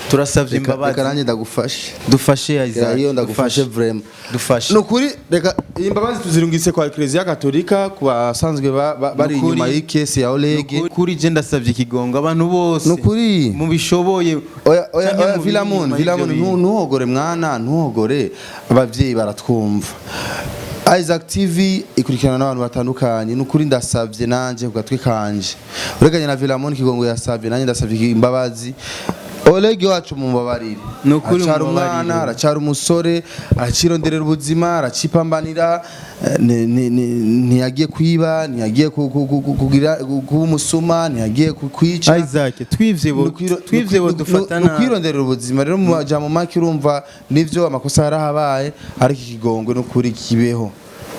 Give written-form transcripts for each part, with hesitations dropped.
Turasavye Reka imbabazi. Nanjye ndagufashe. Dufashe, Isaac. Iyo ndagufashe vraiment. Dufashe. Nukuri, reka imbabazi tuzirungitse kwa Ecclesia Katolika, ku basanzwe bari inyuma y'ikesi ya Oleg. Kuri je ndasavye ikigongo abantu bose Nukuri. mubishoboye Oya, oya, canke oya. mubiri Villamun, inyuma Villamun, y'ivyo bintu. Ntuhogore mwana, ntuhogore. Abavyeyi baratwumva. Isaac TV ikurikirana n'abantu batandukanye. Nukuri ndasavye nanje ku gatwi kanje. Ureganye na Villamun kigongo yasavye, nanjye ndasavye imbabazi. Oleg wacu mumbabarire. Nukuri Aracyari mumbabarire. umwana, aracyari umusore, aracironderera ubuzima, aracipambanira, ntiyagiye kwiba, ntiyagiye kugira kuba umusuma, ntiyagiye kwica. Isaac, twivye bo, twivye bo dufata nabi. Ukwironderera ubuzima rero mu majambo make, urumva nivyo, amakosa yarahabaye, ariko ikigongwe n'ukuri kibeho,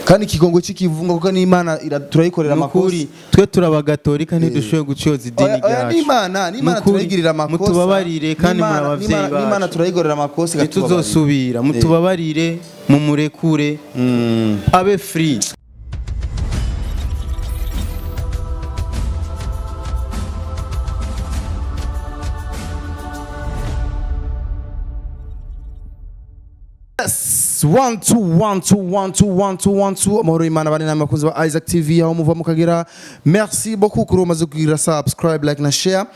kandi ikigongwe c'ikivunga, kuko n'Imana turayikorera amakosa. Nukuri twe turabagatolika, ntidushoboye gucyoza idini Oya, oya, ryacu. n'Imana Nukuri, turayigirira amakosa. Mutubabarire kandi muri abavyeyi N'Imana bacu. turayigorera amakosa ikatubabarira. Ntituzosubira, mutubabarire, mumurekure abe free. Yes, one two one two one two one two one two. Amahoro y'Imana bane namwe, abakunzi ba Isaac TV aho muva mukagera. Merci beaucoup kuri umaze kugira subscribe, like na share.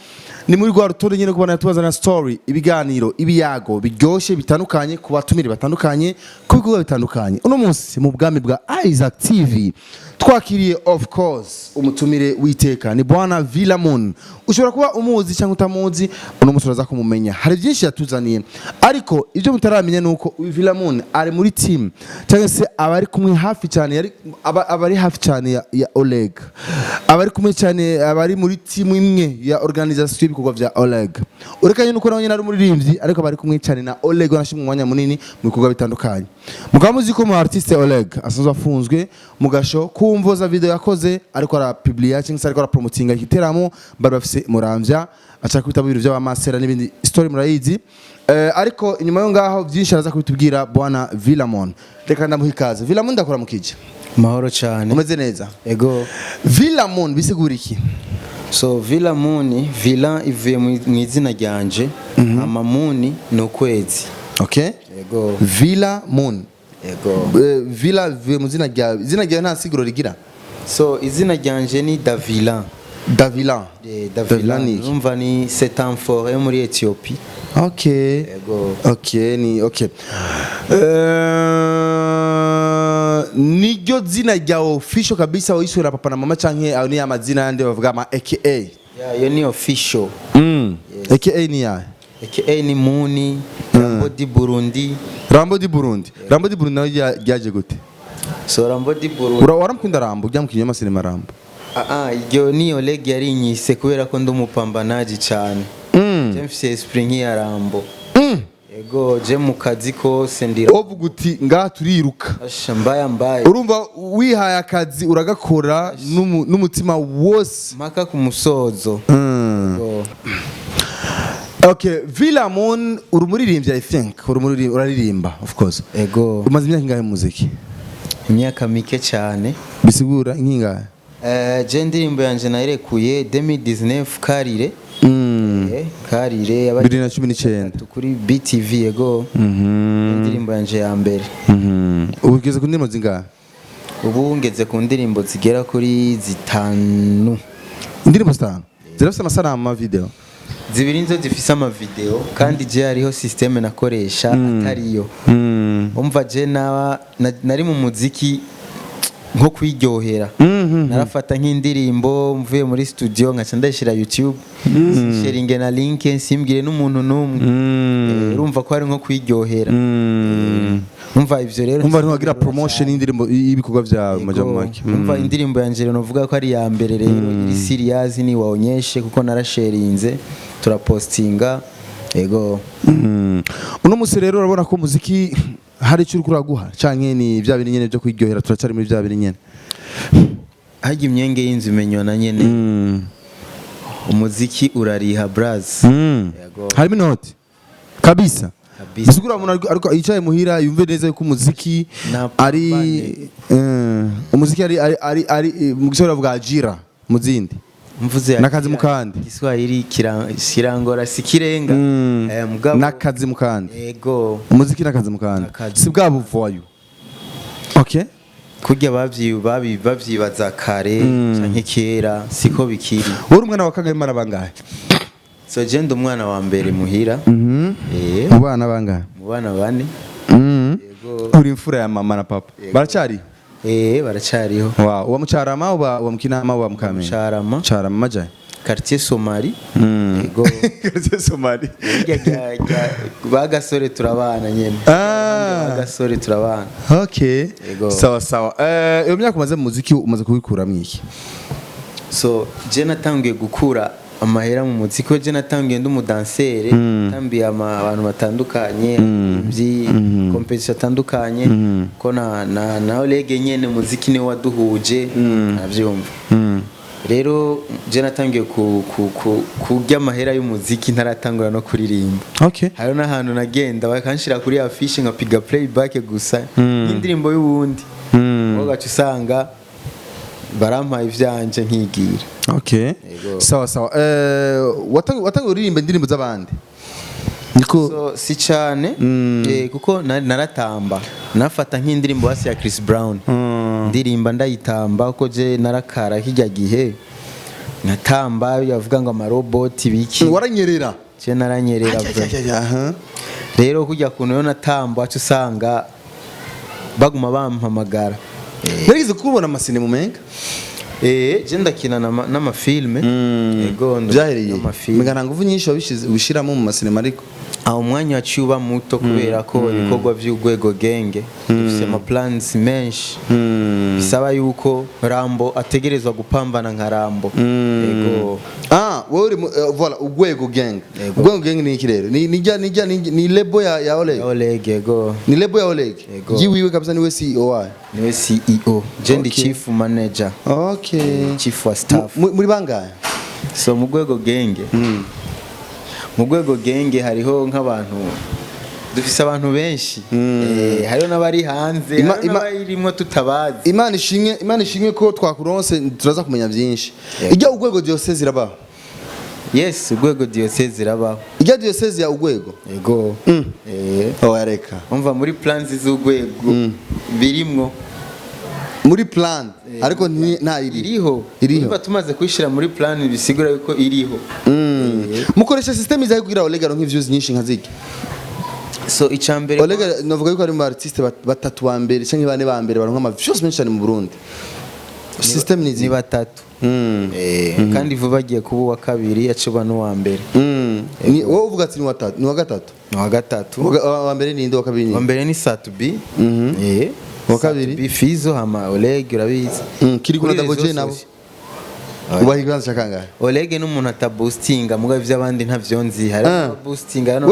Ni muri rwa rutonde nyine kubana tubazana story, ibiganiro, ibiyago biryoshye bitandukanye, ku batumire batandukanye, ku bikorwa bitandukanye. Uno munsi mu bwami bwa Isaac TV twakiriye, of course, umutumire witeka ni bwana Villamun. Ushobora kuba umuzi cyangwa utamuzi, uno munsi uraza kumumenya. Hari byinshi yatuzaniye, ariko ibyo mutaramenya ni uko uyu Villamun ari muri team, cyangwa se abari kumwe hafi cyane, yari abari hafi cyane ya Oleg, abari kumwe cyane, abari muri team imwe ya organisation y'ibikorwa vya Oleg. Urekanye nuko nawe nyine ari umuririmbyi, ariko abari kumwe cyane na Oleg, wanashimwe umwanya munini mu bikorwa bitandukanye. Mukaba muzi ko mu artiste Oleg asanzwe afunzwe mu gasho kumvo za video yakoze ariko arapublia cyangwa se ariko arapromotinga igiteramo bari bafise Muramvya, aca kwita ibintu by'abamasera n'ibindi, story murayizi. Ariko inyuma yo ngaho byinshi araza kubitubwira bwana Villamon. Reka ndamuha ikaze. Villamon, ndakora mukije. Mahoro cyane. Umeze neza? Ego. Villamon bisigura iki? So Villa Moon, Villa ivuye mu izina ryanje, hama Moon ni ukwezi. Okay. Ego. Villa Moon. Ego. Villa bivuye mu zina ryawe. Izina ryawe nta siguro rigira? So izina ryanje ni Davila. Davilan. Davila. Davila ni iki? Urumva ni c'est un forêt yo muri Ethiopie. Okay. Ego. Okay, ni okay. Niryo zina rya official kabisa wishyura papa na mama, canke ayo ni amazina yandi bavuga ama AKA? Yeah, iyo ni official. AKA ni yahe? AKA ni Moon, Rambo di Burundi. Rambo di Burundi. Rambo di Burundi nawe ryaje gute? So Rambo di Burundi. Waramukunda Rambo, ujya mu kinyoma sinema Rambo. Ah ah, iryo ni Oleg yarinyise kubera ko ndi umupambanaji cyane. Je mfise esprit nk'iya Rambo. Ego, je mu kazi kose ndira. Uvuga uti ngaha turiruka. Asha, mbaya mbaya. Urumva wihaye akazi uragakora n'umutima wose. Mpaka ku musozo. Ego. Okay, Villamon, uri umuririmbyi, I think. Uri umuririmbyi, uraririmba, of course. Ego. Umaze imyaka ingahe mu muziki? Imyaka mike cyane. Bisigura nk'ingahe? Je indirimbo yanje nayirekuye 2019, Karire. Karire yabaye 2019. kuri BTV, ego. Indirimbo yanje ya mbere. Ubu ugeze ku ndirimbo zingahe? Ubu ngeze ku ndirimbo zigera kuri zitanu. Indirimbo zitanu. Zirafise amasanamu, ama video? Zibiri nizo zifise amavideo, kandi je hariho système nakoresha atariyo. Umva, je naba nari mu muziki nko kwiryohera, narafata nk'indirimbo mvuye muri studio nkaca ndayishira YouTube, sharinge na link, simbwire n'umuntu n'umwe. Urumva ko ari nko kwiryohera. Umva ivyo rero. Umva ntiwagira promotion y'indirimbo, y'ibikorwa byawe mu majambo make. Umva, indirimbo yanje rero novuga ko ari iya mbere rero iri serious ni waonyeshe, kuko narasharinze, turapostinga, ego. Uno musi rero urabona ko umuziki hari icyo uriko uraguha, canke ni bya bindi nyene byo kwiryohera, turacari muri bya bindi nyene? Harya imyenge y'inzu imenywa na nyene. Umuziki urariha, braz. Yego. Harimo inoti kabisa. Kabisa. Bisigura umuntu ariko yicaye muhira yumve neza yuko umuziki Na ari pambane. umuziki ari mu giswahili bavuga ajira mu zindi. Mvuze N'akazi mu kandi. Igiswahili kirangora, sikirenga. Mugabo N'akazi mu kandi. Ego. Umuziki n'akazi mu kandi. N'akazi. Si bwa buvoyu, okay. Kurya bavyibaza kare canke kera, siko bikiri. Wowe uri umwana wa kangahe, mara bangahe? So je ndi umwana wa mbere muhira. Mu bana bangahe? Mu bana bane. Yego. Uri imfura ya mama na papa, baracari? Baracariho. Wow, uwa mucarama, uba mukinama, uba mukamenge? Carama. Carama majaye. Quartier Somali. Yego. Quartier Somali. Hirya bagasore turabana nyene. Bagasore turabana. Okay. Yego. Sawa sawa. Iyo myaka umaze mu muziki, umaze kubikuramwo iki? So je natangiye gukura amahera mu muziki ko je natangiye ndi umudansere, tambiye abantu batandukanye byi competition atandukanye, ko na Oleg nyene muziki niwe waduhuje, aravyumva. Rero je natangiye kurya amahera y'umuziki ntaratangura no kuririmba. Hariho n'ahantu nagenda bakanshira kuri affiche nkapiga playback gusa y'indirimbo y'uwundi, mm. Ugaca usanga barampaye ivyanje nkigira. Yego. Sawa sawa. Watangiye uririmba indirimbo z'abandi, niko? So, si cyane, kuko naratamba, nafata nk'indirimbo hasi ya Chris Brown, ndirimba ndayitamba, kuko je narakara kijya gihe nkatamba yavuga ngo amaroboti biki. Waranyerera. Je naranyerera bro. Aha. Rero kujya kuntu yo natamba, wacu usanga baguma bampamagara. Narigeze kubona amasine mu menga. Je ndakina n'amafilme. Yego, Byahereye n'amafilme. mega nta nguvu nyinshi wabishize ubishiramo mu masinema, ariko Aho umwanya waciye uba muto kubera ko ibikorwa by'urwego genge dufise ama plans menshi, bisaba yuko Rambo ategerezwa gupambana nka Rambo. Yego. Ah, wowe uri voilà, Urwego Gang. Yego. Urwego Gang ni iki rero? Ni nijya nijya ni label ya Oleg? Oleg, yego. Ni label ya Oleg? Yego. Yiwiwe kabisa, niwe CEO wayo? Niwe CEO, je ndi chief manager. Chief wa staff. Muri bangahe? So mu rwego genge hariho nk'abantu, dufise abantu benshi. Hariho n'abari hanze, hariho n'abayirimwo tutabazi. Imana ishimwe, Imana ishimwe ko twakuronse, turaza kumenya byinshi. Yego. Ijya Urwego diocese irabaho? Yes, Urwego diocese irabaho. Ijya diocese ya Urwego? Yego. Oh, reka. Umva, muri plans z'urwego birimwo. Muri plan, ariko nta iri. Iriho. Iriho. Urumva tumaze kuyishyira muri plan, bisigura yuko iriho. Mukoresha system izaye kugira Oleg aronke views nyinshi nka ziki? So icambere, Oleg navuga yuko ari mu artiste batatu ba mbere cyangwa bane ba mbere baronka ama views menshi cyane mu Burundi. System ni ni izi? batatu. Kandi vuba agiye kuba uwa kabiri, acuba n'uwa mbere. Ni wowe uvuga ati ni watatu, ni wa gatatu? Ni uwa gatatu. Wa mbere ni nde, wa kabiri ni Uwa nde? mbere ni Satubi. Uwa kabiri? Satubi Fizo, hama Oleg, urabizi. Kirikou na Kuri Double J réseaux nabo? sociaux. Ubaha ikibanza cya kangahe? Oleg ni umuntu ataboostinga, mugabo ivy'abandi ntavyo nzi. Hari ababoostinga hano.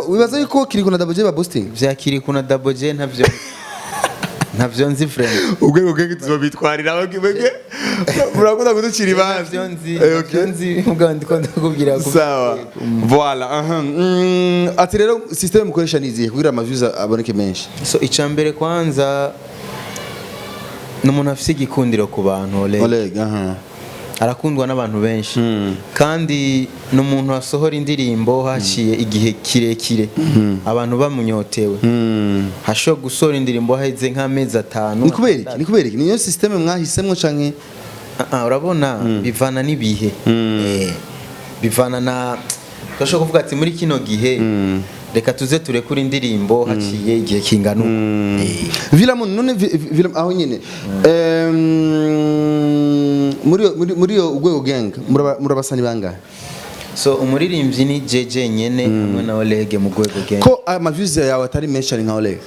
Wibaza yuko Kirikou na Double J ba boosting? Vya Kirikou na Double J ntavyo nzi friend. Urwego genge tuzobitwarira, mwebwe murakunda kuducira. Ntavyo nzi, ntavyo nzi, mugabo ndiko ndakubwira Sawa, voilà, aha. Ati rero system mukoresha ni izihe kugira ama views aboneke menshi? So icambere kwanza ni umuntu afise igikundiro ku bantu, Oleg. Oleg, aha. Arakundwa n'abantu benshi, kandi ni umuntu asohora indirimbo haciye igihe kirekire abantu bamunyotewe. Hashobora gusohora indirimbo haheze nk'amezi 5. Ni kubera iki? Ni kubera iki? Niyo system mwahisemwo canke? Ah, ah, urabona bivana n'ibihe. Bivana na turashobora kuvuga ati muri kino gihe reka tuze turekure indirimbo haciye igihe kingana uku. Villamun none Villamun aho nyene, muri iyo Urwego Gang murabasani bangahe? So umuririmbyi ni jeje nyene hamwe na Oleg mu Rwego Gang. Ko ama views yawe atari menshi cyane nka Oleg?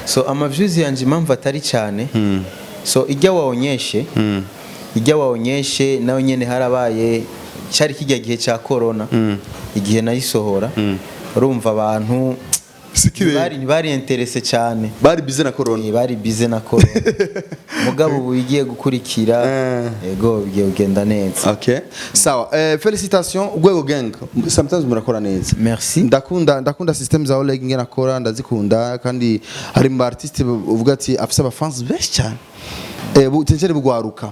So ama views yanje impamvu atari cyane, so ijya waonyeshe nawe nyene harabaye, cyari kijya gihe cya corona igihe nayisohora, urumva abantu ntibari intéressé cyane. Bari busy na corona. Bari busy na corona, mugabo ubu igiye gukurikira, yego, bigiye kugenda neza. Okay, sawa. Félicitations Urwego Gang, sometimes murakora neza. Merci. Ndakunda system za Oleg ngena akora, ndazikunda, kandi hari mu artiste uvuga ati afise abafans benshi cyane, tencere bugwaruka.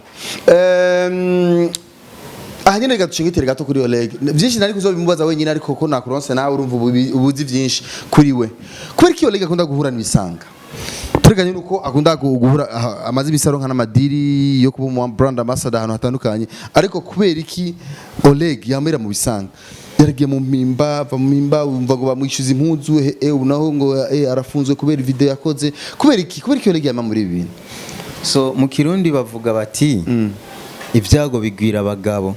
Aha nyene reka dushingitere gato kuri Oleg. Byinshi nari kuzobimubaza wenyine, ariko ko nakuronse nawe, urumva ubuzi byinshi kuri we. Kubera iki Oleg akunda guhura n'ibisanga? Tureganye nuko akunda guhura amaze imisi aronka n'amadiri yo kuba umu brand ambassador ahantu hatandukanye, ariko kubera iki Oleg yamera mu bisanga? Yaragiye mu mpimba, ava mu mpimba, wumva ngo bamwishyuza impuzu, ubu naho ngo arafunzwe kubera video yakoze. Kubera iki Oleg yama muri ibi bintu? So mu Kirundi bavuga bati ibyago bigwira abagabo.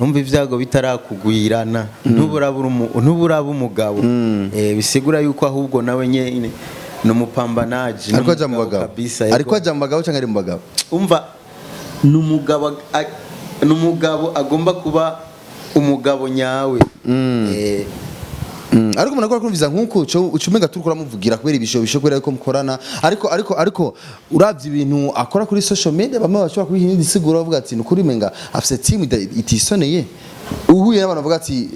Numva ibyago bitarakugwirana ntuburaba umugabo. Bisigura yuko ahubwo nawe nyene ni umupambanaji, ni Ariko aja mu umugabo bagabo kabisa, ariko yego. aja mu bagabo cyangwa ari mu bagabo? Umva, ni umugabo ni umugabo agomba kuba umugabo nyawe. Ariko umuntu akora kumviza nkuko ucumenga turiko uramuvugira kubera ibishobisho, kubera ko mukorana, ariko uravye ibintu akora kuri social media, bamwe bashobora kubiha indi siguro, bavuga ati nukuri menga afise team itisoneye. Uhuye n'abantu bavuga ati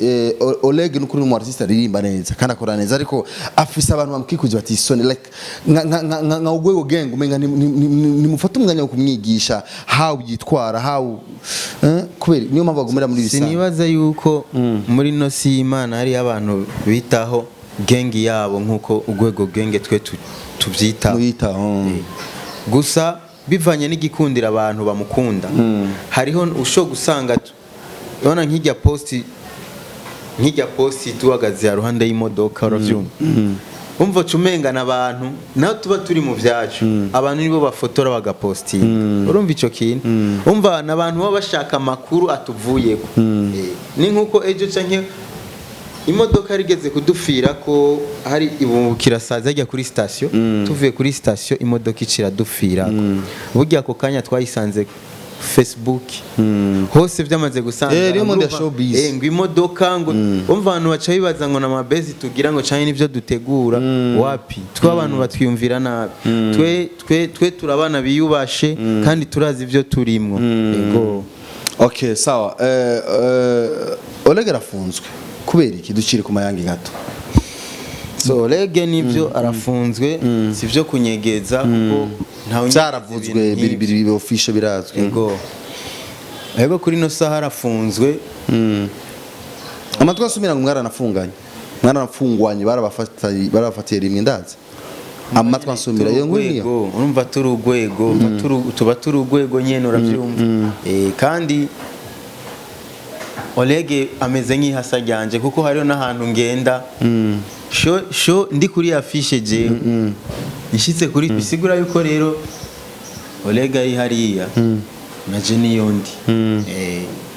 Oleg nukuri ni umu artiste aririmba neza kandi akora neza, ariko afise abantu bamukikuje batisone, like nka Ugwego Gang, umenga nimufate umwanya wo kumwigisha how yitwara, how kubera niyo mpamvu bagumira muri bisanga. Sinibaza yuko muri no si y'Imana hariyo abantu bitaho gang yabo nk'uko Urwego Gang twe tubyitaho. Muyitaho. Gusa bivanye n'igikundira abantu bamukunda, hariho ushobora gusanga urabona nk'ijya post tuhagaze haruhande y'imodoka, uravyumva, umva uca umengana abantu naho tuba turi mu byacu, abantu nibo bafotora bagapostinga. Urumva ico kintu, umva n'abantu baba bashaka amakuru atuvuyeko. Ni nkuko ejo canke imodoka rigeze kudupfira ko hari ibukirasaza hajya kuri station, tuvuye kuri station imodoka icira dupfira. Burya ako kanya twayisanze Facebook hose byamaze gusanga. Niyo monde ya showbiz. Ngo imodoka, ngo umva abantu baca bibaza ngo namabezi tugira ngo canke nivyo dutegura. Wapi, twe abantu batwiyumvira nabi. Twe turabana biyubashe kandi turazi ivyo turimwo, yego. Okay, sawa. Oleg arafunzwe kubera iki? Ducire ku mayange gato. So Oleg nivyo arafunzwe, sivyo kunyegeza kuko ntawe unyegeza Byaravuzwe. ibintu Biri nk'ivyo. biri official, birazwi. Yego, kuri ino saha arafunzwe. Amatwi asumira ngo mwaranafungwanye, barabafatiye rimwe, ndazi amatwi ansumira iyo nkuru niyo. Urwego, urumva turi urwego, tuba turi urwego nyene, uravyumva. Kandi Oleg ameze nk'ihasa ryanje kuko hariho n'ahantu ngenda show ndi kuri affiche jewe nshitse kuri, bisigura yuko rero Oleg ari hariya naje niyo ndi.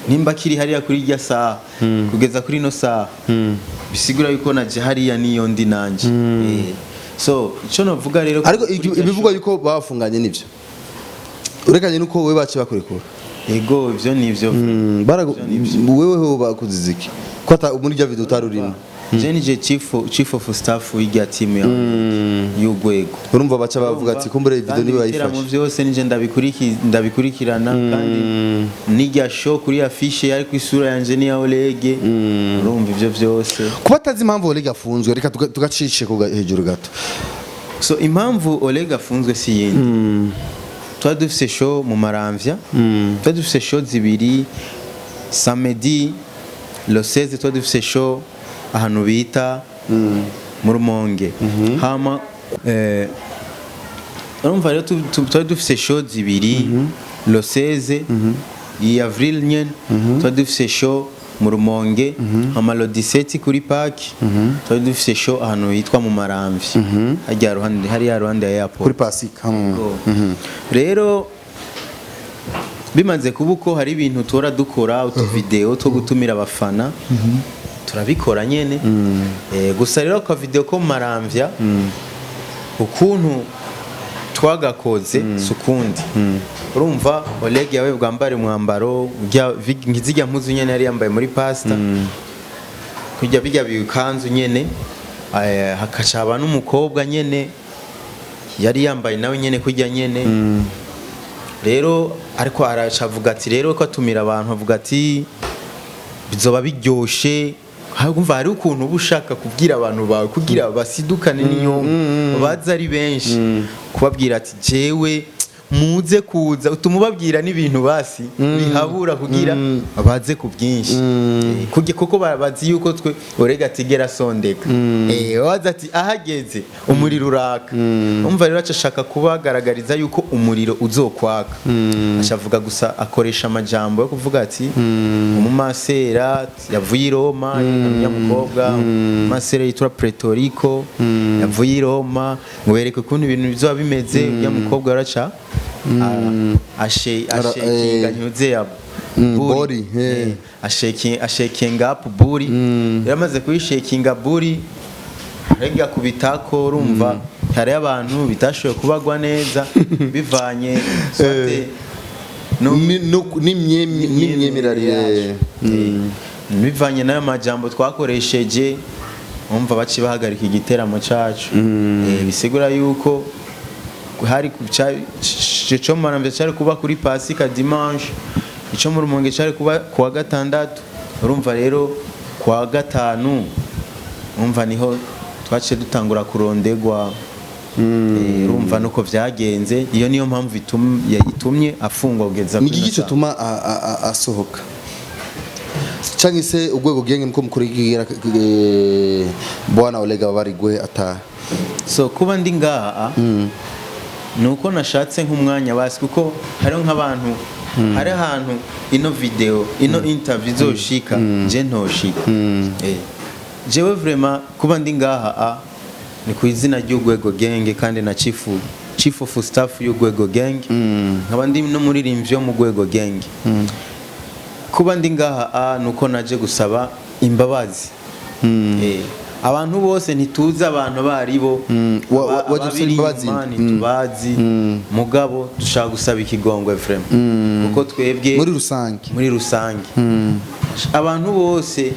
Nimba akiri hariya kuri irya saha kugeza kuri ino saha, bisigura yuko naje hariya niyo ndi nanje. So ico novuga rero Ariko kuri irya ibivugwa show- yuko bafunganye nivyo, urekanye nuko wewe baciye bakurekura? Ego, ivyo nivyo. Wewe ho bakuziza iki ko ata muri rya video utarurimo? Je nije chief of staff w'irya team ya y'urwego. Urumva baca bavuga ati kumbure video Kandi niwe ibiteramo yayifashe. vyose nije ndabikurikirana, kandi n'irya show kuri affiche yari ku isura yanje n'iya Oleg, urumva ivyo vyose. Kuba atazi impamvu Oleg afunzwe, reka tugacishe ku hejuru gato. So impamvu Oleg afunzwe si yindi, twari dufise show mu Maramvya, twari dufise show zibiri samedi le 16, twari dufise show ahantu bita mu Rumonge. Hama urumva rero twari dufise show zibiri le 16 iyi avril nyene, twari dufise show mu Rumonge, hama le 17 kuri park twari dufise show ahantu hitwa mu Maramvya, hajya ruhande hariya ruhande ya airport. Kuri Pasika. Rero bimaze kuba uko, hari ibintu tora dukora utuvideo two gutumira abafana, turabikora nyene. Gusa rero aka video ko mu Maramvya ukuntu twagakoze si ukundi. Urumva Oleg yawe bwambare umwambaro nk'izijya mpuzu nyene yari yambaye muri pasta, kujya bijya bikanzu nyene, hakaca haba n'umukobwa nyene yari yambaye nawe nyene kujya nyene. Rero ariko araca avuga ati rero ko atumira abantu, avuga ati bizoba biryoshe. Umva hari ukuntu uba ushaka kubwira abantu bawe kugira basidukane n'inyonga, baza ari benshi, kubabwira ati jewe Muze kuza utumubabwira n'ibintu basi bihabura kugira baze ku bwinshi. Kuko bazi yuko twe Orega atigera asondeka. Waza ati ahageze umuriro uraka. Umva rero, ashaka kubagaragariza yuko umuriro uzokwaka. Ashavuga gusa, akoresha amajambo yo kuvuga ati umumasera yavuye i Roma, yerekana mukobwa umusera yitwa Pretorico yavuye i Roma, ngo bereke ukuntu ibintu bizoba bimeze. Uriya mukobwa araca ashakinga ntuze ya Body, eh. Ashakinga up booty. Yaramaze kuyishakinga booty, rega kubitako. Urumva hariyo abantu bitashoboye kubagwa neza bivanye soit N'imyemerere. Yacu. Bivanye n'ayo majambo twakoresheje, umva baci bahagarika igiteramo cacu. Bisigura yuko hari ico Muramvya cari kuba kuri Pasika dimanche, ico mu Rumonge cari kuba kuwa gatandatu. Urumva rero kuwa gatanu, umva niho twaciye dutangura kurondegwa. Urumva nuko vyagenze. Iyo niyo mpamvu itumye afungwa kugeza Ni kuri iki ino saha. gituma asohoka, canke se urwego genge muko mukurigira bwana Olega babarigwe ata? So kuba ndi ngaha ni uko nashatse nk'umwanya basi, kuko hariho nk'abantu, hari ahantu ino video, ino interview izoshika, je ntoshika. Jewe vraiment kuba ndi ngaha ni ku izina ry'urwego genge kandi na chief of staff y'urwego genge, nkaba ndi n'umuririmbyi wo mu rwego genge. Kuba ndi ngaha ni uko naje gusaba imbabazi. Abantu bose ntituzi abantu baribo. Waje gusaba Ababiri imbabazi? inyuma ntitubazi, mugabo dushaka gusaba ikigongwe vraiment, kuko twebwe Muri rusange. Muri rusange, abantu bose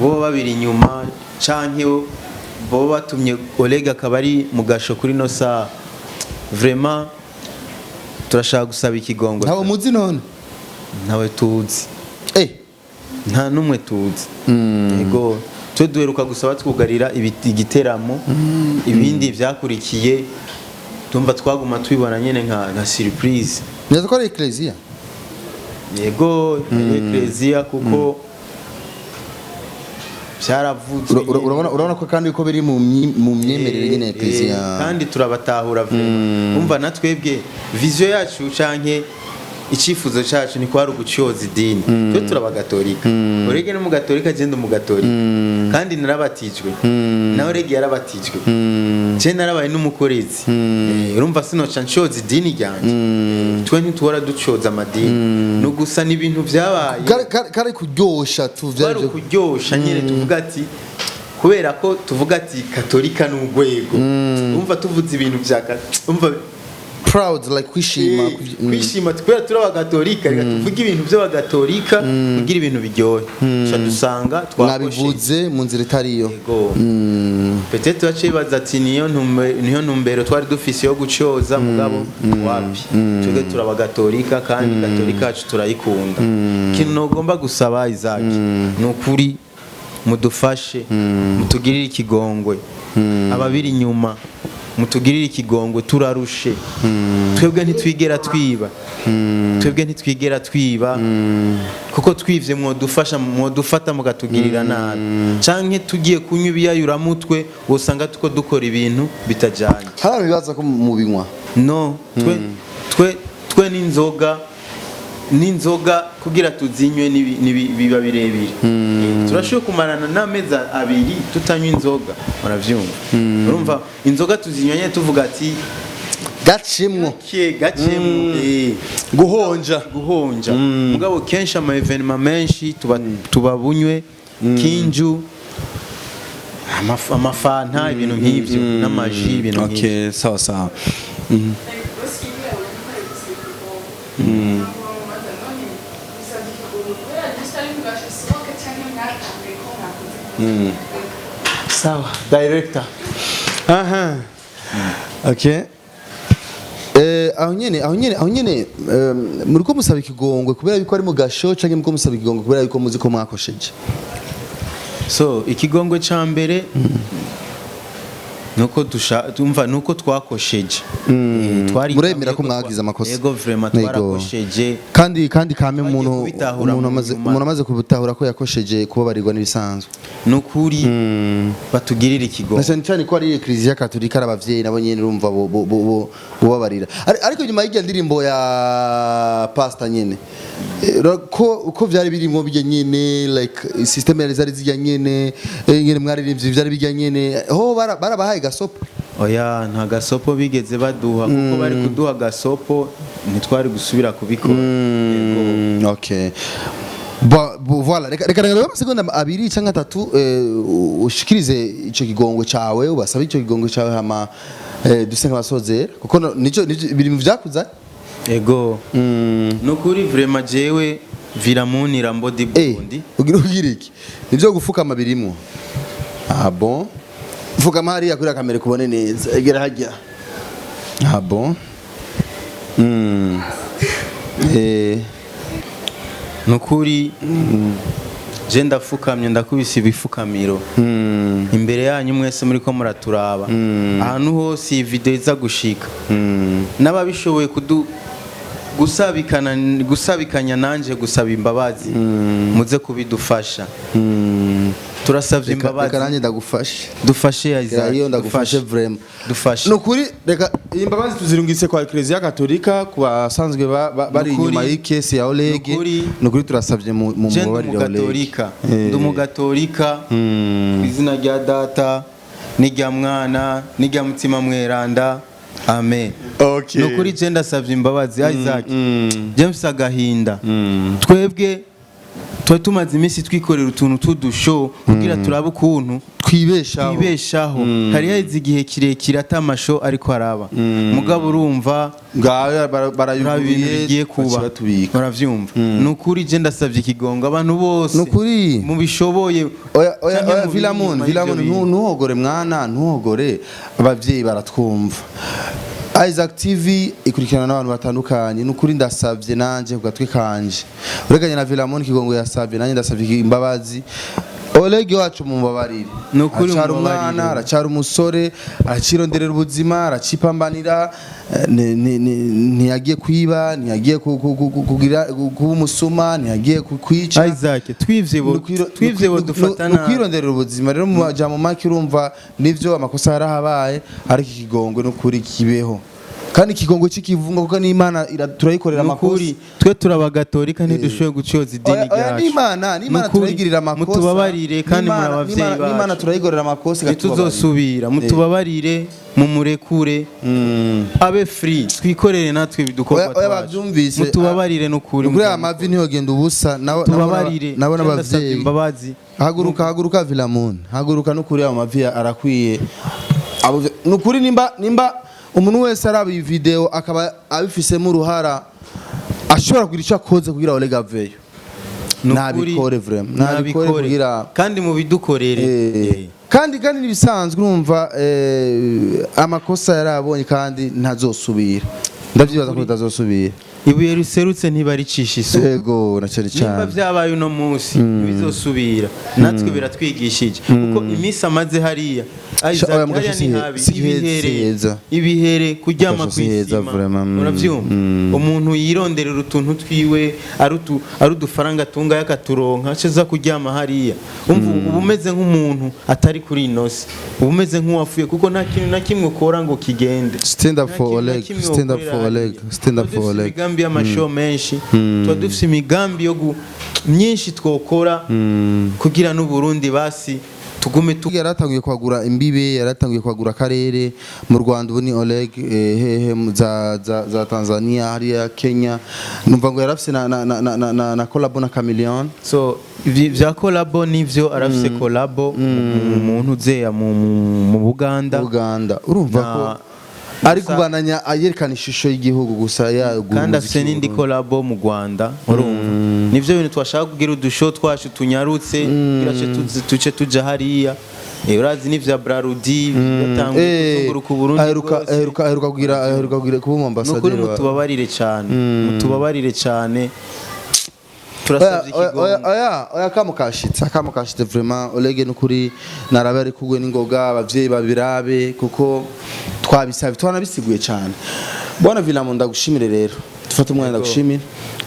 bo babiri inyuma canke bo batumye Oleg akaba ari mu gasho kuri no saha, vraiment turashaka gusaba ikigongwe. Ntawe muzi none? Ntawe tuzi. Nta n'umwe tuzi. Yego, twe duheruka gusa batwugarira igiteramo. Ibindi byakurikiye tumva twaguma tubibona nyene nka surprise. Neza ko ari ecclesia. Yego, ecclesia, kuko byaravuzwe. Urabona ko kandi ko biri mu myemerere nyene ya ecclesia. Kandi turabatahura vraiment. Umva, na twebwe vision yacu canke icifuzo cacu ni kwari ugucyoza idini. Twe turabagatolika. Orege ni umugatolika, je ndi umugatolika kandi narabatijwe, nawe Orege yarabatijwe, je narabaye n'umukorezi. Urumva sinoca nshoza idini ryanje. Twe ntituhora ducoza amadini, ni ugusa n'ibintu vyabaye. Kari kuryosha tu. Kwari Vyaje ukuryosha nyene. Tuvuga ati kubera ko tuvuga ati katolika ni urwego, umva tuvuze ibintu vya umva Proud, like kwishima. Kwishima kubera turi abagatolika, reka tuvuge ibintu by'abagatolika kugira ibintu biryohe. Tuca dusanga twakoshe. Mwabivuze mu nzira itariyo. Yego. Peut-être baciye baza ati niyo ntumbero twari dufise yo gucoza, mugabo wapi, twebwe turabagatolika kandi gatolika yacu turayikunda. Ikintu nogomba gusaba Isaac ni ukuri mudufashe, mutugirire ikigongwe. Ababiri inyuma, mutugirire ikigongwe, turarushe. Twebwe ntitwigera twiba, twebwe ntitwigera twiba, kuko twivye mwodufasha, mwodufata mukatugirira nabi, canke tugiye kunywa ibiyayuramutwe wosanga tuko dukora ibintu bitajanye. Hari abantu bibaza ko mubinywa. No, twe n'inzoga kugira tuzinywe biba birebire. Turashoboye kumarana n'amezi 2 tutanywa inzoga, uravyumva? Urumva inzoga tuzinywa nyene tuvuga ati gacimwo. Ke gacemwo. Guhonja. Guhonja. Mugabo kenshi ama événements menshi tuba bunywe kinju, amafanta, ibintu nk'ivyo, n'amaji, ibintu nk'ivyo. Okay, sawa sawa. Aussi, gusabye ikigongwe kubera juste ari mugasho sohoke canke mwatanguye ko mwakoze? Sawa director, aha, okay. Aho nyene muriko musaba ikigongwe kubera yuko ari mu gasho, canke muriko musaba ikigongwe kubera yuko muzi ko mwakosheje? So ikigongwe ca mbere Nuko tumva nuko twakosheje. Twari Muremera ko mwagize amakosa? Yego, vraiment, Yego. twarakosheje. Kandi kame Twagiye umuntu kubitahura umuntu mu amaze nyuma. Umuntu amaze kubitahura ko yakosheje, kubabarirwa n'ibisanzwe. Nukuri batugirira ikigo. Na cyane cyane ko ari Eklezia Katolika, ari abavyeyi nabo nyene urumva bo babarira. Ariko nyuma y'irya ndirimbo ya pastor nyene, ko vyari birimo bijya nyene, like system yari zari zijya nyene, nyene mwaririmbye vyari bijya nyene, ho barabahaye gasopo? Oya, nta gasopo bigeze baduha, kuko bari kuduha gasopo ntitwari gusubira kubikora. Yego. Okay. Voilà, reka amasegonda 2 cyangwa 3, ushikirize ico kigongwe cawe, ubasabe ico kigongwe cawe, hama duse nk'abasozera, kuko nico biri mu vyakuza. Ego, nukuri vraiment, jewe Viramuni Rambo di Burundi. Ugira iki? Nivyo gufukama birimo? Ah bon, fukama hariya kuri kamera kubone neza, egera hajya. Ah bon. Nukuri je ndafukamye, ndakubise ibifukamiro imbere yanyu mwese muri ko muraturaba, ahantu hose iyi video iza gushika, n'ababishoboye kudu gusabikana, gusabikanya nanje gusaba imbabazi, muze kubidufasha. Turasavye Reka imbabazi. Nanjye ndagufashe. Dufashe, Isaac. Iyo ndagufashe vraiment. Dufashe. Nukuri reka. Iyi mbabazi tuzirungitse kwa Eklezia Katolika, ku basanzwe bari Nukuri. inyuma y'ikesi ya Oleg. Nukuri. Nukuri turasabye mu Je ndi mubabarire Oleg. umugatolika, ndi umugatolika. Ku izina rya Data n'irya Mwana n'irya Mutima Mweranda, amen. Okay. Nukuri je ndasavye imbabazi, Isaac. James, agahinda, twebwe tuba tumaze iminsi twikorera utuntu tudusho kugira turabe ukuntu twibeshaho. Twibeshaho. Hari haheze igihe kirekire ata amasho ariko araba, mugabo urumva Ngaho uraba ibintu barayuguruye, bigiye kuba, batubika. Muravyumva, ni ukuri je ndasavye ikigongo abantu bose Nukuri. mubishoboye Oya, oya, canke oya, mu biri Vilamon, inyuma y'ivyo Vilamon, bintu. ntuhogore mwana, ntuhogore. Abavyeyi baratwumva. Isaac TV ikurikirana n'abantu batandukanye. Nukuri ndasavye nanje ku gatwi kanje. Ureganye na Vilamon Kigongo yasavye, nanje ndasavye imbabazi. Oleg wacu mumbabarire. Nukuri Aracyari mumbabarire. umwana, aracyari umusore, aracironderera ubuzima, aracipambanira, ntiyagiye kwiba, ntiyagiye kugira kuba umusuma, ntiyagiye kwica. Isaac, twivye bo, twivye bo, dufata nabi. Ukwironderera ubuzima rero mu majambo make, urumva nivyo amakosa yarahabaye, ariko ikigongwe n'ukuri kibeho, kandi ikigongwe cy'ikivunga, kuko n'Imana turayikorera amakosa. Nukuri twe turabagatolika, ntidushoboye gucyoza idini Oya, oya, ryacu. n'Imana Nukuri, turayigirira amakosa. Mutubabarire kandi muri abavyeyi N'Imana bacu. turayigorera amakosa ikatubabarira. Ntituzosubira, mutubabarire, mumurekure abe free, twikorere natwe ibidukorwa Oya, oya, twacu. bavyumvise. Mutubabarire nukuri. Nukuri aya mavi ntiyogenda ubusa Tubabarire. nabo Ndasabye n'abavyeyi. imbabazi. Haguruka, haguruka Vilamon, haguruka. Nukuri ayo mavi arakwiye. Nukuri nimba umuntu wese araba iyi video akaba abifisemo uruhara, ashobora kugira icyo akoze kugira Oleg aveyo, Nukuri, nabikore vraiment, nabikore kugira kandi mubidukorere. Kandi nibisanzwe, urumva, amakosa yarabonye kandi ntazosubira, ndavyibaza ko ntazosubira. Ibuye riserutse ntibaricisha isuku. Yego, na cyane Nimba cyane. byabaye uno munsi ntibizosubira, natwe biratwigishije, kuko iminsi amaze hariya, Isaac, Oya, mugasho hariya ni habi. si Ibihere, heza. ibihere, kuryama Mugasho si heza, kw'isima, vraiment, uravyumva, umuntu yironderera utuntu twiwe, ari udufaranga atunga yakaturonka, aca kuryama hariya. Umva, uba umeze nk'umuntu atari kuri ino si, uba umeze nk'uwapfuye, kuko nta kintu na kimwe ukora ngo kigende. Stand up Nta for kintu na Oleg, kimwe stand up wokorera for Oleg, hariya. stand up Tuba for dufise Oleg. imigambi y'amashow menshi, tuba dufise imigambi yo myinshi twokora kugira n'Uburundi basi tugume tu Yaratanguye kwagura imbibe, yaratanguye kwagura akarere mu Rwanda, ubu ni Oleg, hehe za Tanzania, hariya Kenya, numva ngo yarafise na collabo na Chameleone. So vya collabo nivyo, arafise collabo mu muntu uzeya mu Buganda. Uganda, urumva ko ari kubananya yerekana ishusho y'igihugu gusa yagura Kandi umuziki afise n'indi w'Uburundi. collabo mu Rwanda. Urumva nivyo bintu twashaka kugira udushow twacu tunyarutse, kugira tuce tuja hariya. Urazi n'ivya Brarudi yatanguye kuzunguruka Uburundi Aheruka bwose. aheruka kugira kuba umu Nukuri ambassadeur mutubabarire cyane, mutubabarire cyane. Turasabye Oya, oya, ikigongo. Oya, oya, akamo kashitse, akamo kashitse vraiment. Oleg, nukuri narabe ari kugwe n'ingoga, abavyeyi babirabe, kuko twabisabye, twanabisiguye cyane. Bwana Vilamo, ndagushimire rero, dufate umwanya ndagushimire.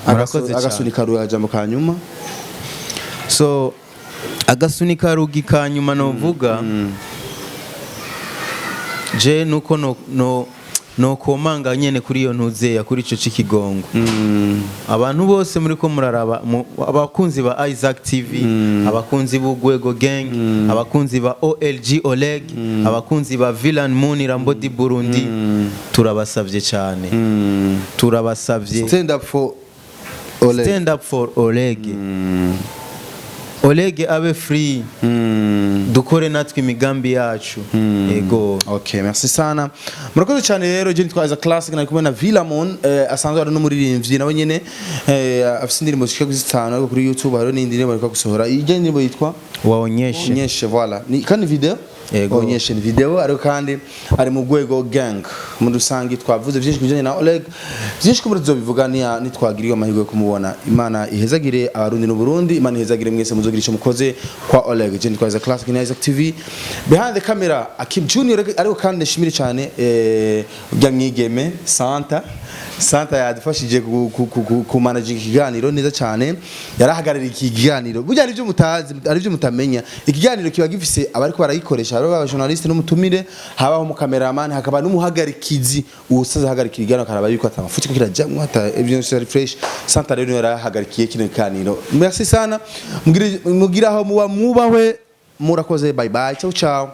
Murakoze cyane. Agasunika ruya jambo ka nyuma. So agasunika rugi ka nyuma novuga je nuko no nokomanga nyene kuri iyo ntuzeya, kuri ico c'ikigongo. Abantu bose muri ko muraraba, abakunzi ba Isaac TV, abakunzi b'Ugwego Gang, abakunzi ba OLG Oleg, abakunzi ba Villain Moon Rambo di Burundi, turabasavye cyane, turabasavye. Stand up for Oleg. Stand up for Oleg. Oleg abe free, dukore natwe imigambi yacu. Ego. Okay, merci sana. Murakoze cyane rero, je nitwa Isaac Classic, nari kumwe na Villamon, asanzwe ari n'umuririmbyi nawe nyene, afise indirimbo zishika kuri 5, ariko kuri YouTube hariho n'indi ndirimbo ariko gusohora. Iyi ndirimbo yitwa Waonyeshe. Onyeshe, voilà. Ni kandi video. Yego. Onyeshe ni video, ariko kandi ari mu Rwego Gang. Muri rusange twavuze byinshi kubijanye na Oleg. Byinshi kumuri tuzobivuga nitwagiriye amahirwe yo kumubona. Imana ihezagire Abarundi n'u Burundi, Imana ihezagire mwese muzogira ico mukoze kwa Oleg. Je nitwa Isaac Classic na Isaac TV. Behind the camera Akim Junior, ariko kandi nshimire cyane urya mwigeme Santa. Santa yadufashije ku managing ikiganiro neza cyane, yarahagarariye iki kiganiro. Burya ari byo mutazi, ari byo mutamenya, ikiganiro kiba gifise abariko baragikoresha, hariho aba journaliste n'umutumire, habaho mu cameraman, hakaba n'umuhagarikizi uwusaza ahagarikira ikiganiro, akaraba yuko atamafuti ko kirajamwo, ata ibyo byose ari fresh. Santa rero niwe yarahagarikiye kino kiganiro. Merci sana, mugire aho muba mwubahwe, murakoze. Bye bye, ciao ciao.